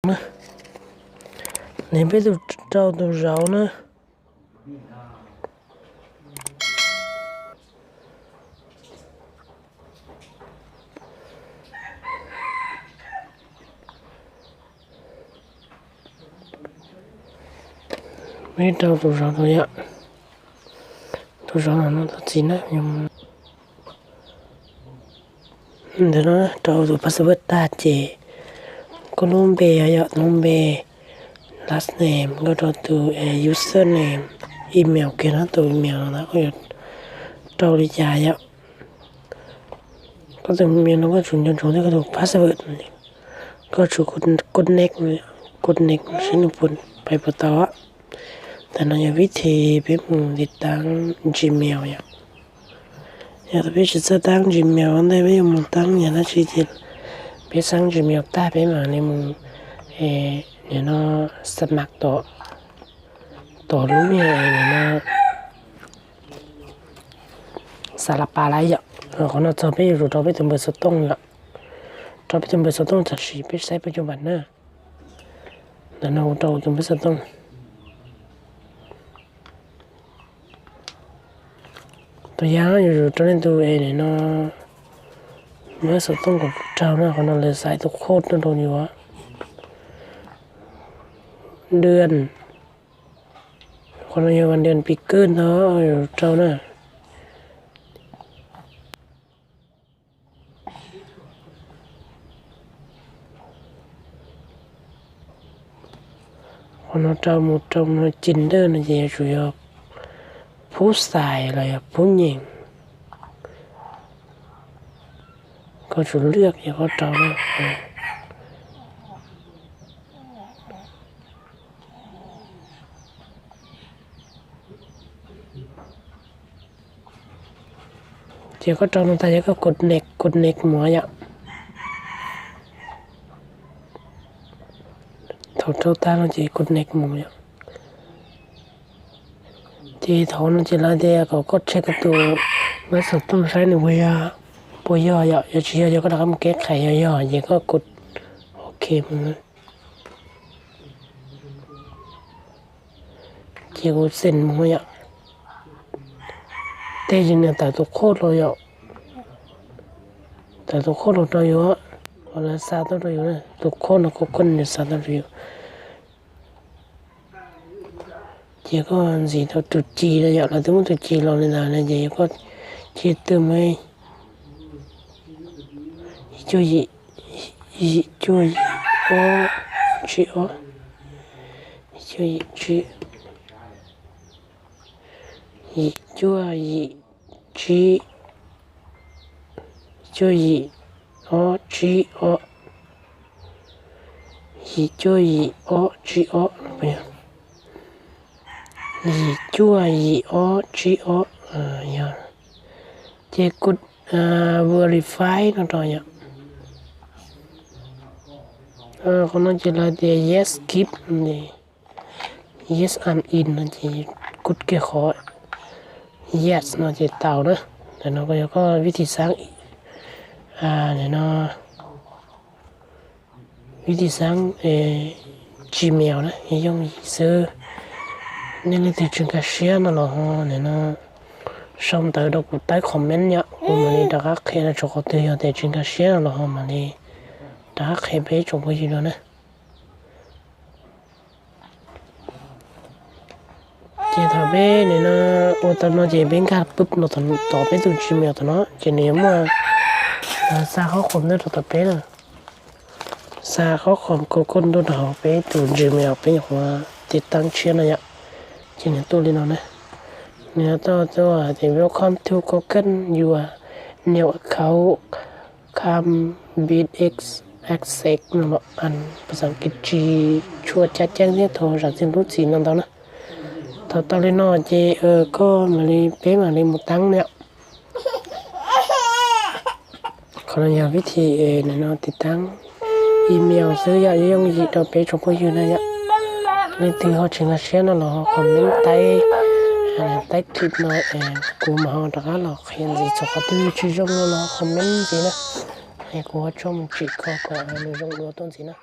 Ne, peb tus rau tus zauv na. Peb rau tus zauv no yom. Tus zauv no no tus txiv na. Ntawm no rau tus password tag ces koj lub npe yom, lub npe, last name, koj rau tus user name, email kiag na, tus email no koj yuav rau li cas yom. Koj tus email no koj tsum nco ntsoov thiab koj tus password. Koj tsum connect, connect saib nws puas pais puas tau. Ntawm no yog vib thib peb mus tiv taab Gmail yom. Yog peb tsis txawj taab Gmail ntej peb yuav mus taab yam dab tsi ces peb xaab Gmail tag peb mam li mus nim no xa mas tom, tom lub niag nim no xa la pa lawm yom. Qhov no txog peb yuav tsum rau peb tus npawb xov tooj yom. Rau peb tus npawb xov tooj tam sim peb saib peb cov npam na. Ntawm no kuv rau tus npawb xov tooj. Tus yam yuav tsum rau nej tus es nim no npawb xov tooj kom raug na, qhov no lawv xaiv tus code no rau yus. Dua, qhov no yog vas dua pis kwj ntawd yuav tsum rau na. Qhov no rau mus rau no cim dawj no ces yuav tsum yog phub xais los yog phub nyeem. Koj tsum lwaj yog koj rau na. Ces koj rau no tas ces koj connect, connect mus yom. Thaum rau tas no ces connect mus yom. Ces thaum no ces lawv tias kom koj check koj tus npawb xov tooj saib nws puas yog, puas yog yom, yog tsis yog ces koj rov qab mus keb qhais yog yog ces koj kov ok mus. Ces kuv xeem mus yom. Tej zaum nws tawm tus code los yom. Tawm tus code los rau yus, lawv xa tuaj rau yus, tus code no koj koj nws xa tuaj rau yus. Ces koj ntxiv tau tus ci no yom, lawv twb muab tus ci los li ntawd no ces koj cia tw mus yim cuaj yim, yim cuaj yim ob tsib ob, yim cuaj yim tsib, yim cuaj yim tsib, cuaj yim ob tsib ob, yim cuaj yim ob tsib ob, yim cuaj yim ob tsib ob, yog. Ces kuv verify no rau yom. Qhov no ces lawv tias yes keep, yes I'm in no ces kuv kiag qhov yes no ces tau na. Ntawm no koj yog koj vib thib xaab, nim no vib thib xaab Gmail na, yooj yim xwb. Nej leej twg tsis nkag siab no los ho nim no sau ntawv rau kuv taib comment yom, kuv mam li rov qab qhia rau tsoom qhov twg yog tias tsis nkag siab no los ho mam li rov qab qhia peb tsoom phooj ywg no na. Ces thaum peb nim no ua tau no ces peb nkag pub no tom peb tus Gmail tom no ces nws yuav muaj xa qhob khoom ntuj rau tom peb na. Xa qhob khoom koj ntuj rau hauv peb tus Gmail peb nyuam qhuav tiv taab tshiab no yom. Ces nws tuaj li no na. Nws tuaj tuaj tias welcome to Google, your new account come with ex- access no los an pas xas kiv tsis tshua caj ceeb thiab thaum zam txim lub txim no ntau na. Thaum tau li no ces koj mam li peb mam li mus taab na. Qhov no yog vib thib nim no tiv taab email xwb yom, yooj yim rau peb tsoom phooj ywg na yom. Leej twg ho tsis nkag siab no los ho comment taib, taib clip no, kuv mam ho rov qab los qhia ntxiv txog qhov twg tsis zoo no los comment ntxiv na. Kuv ho tso mus tsim kho kom nws zoo dua tuaj ntxiv na.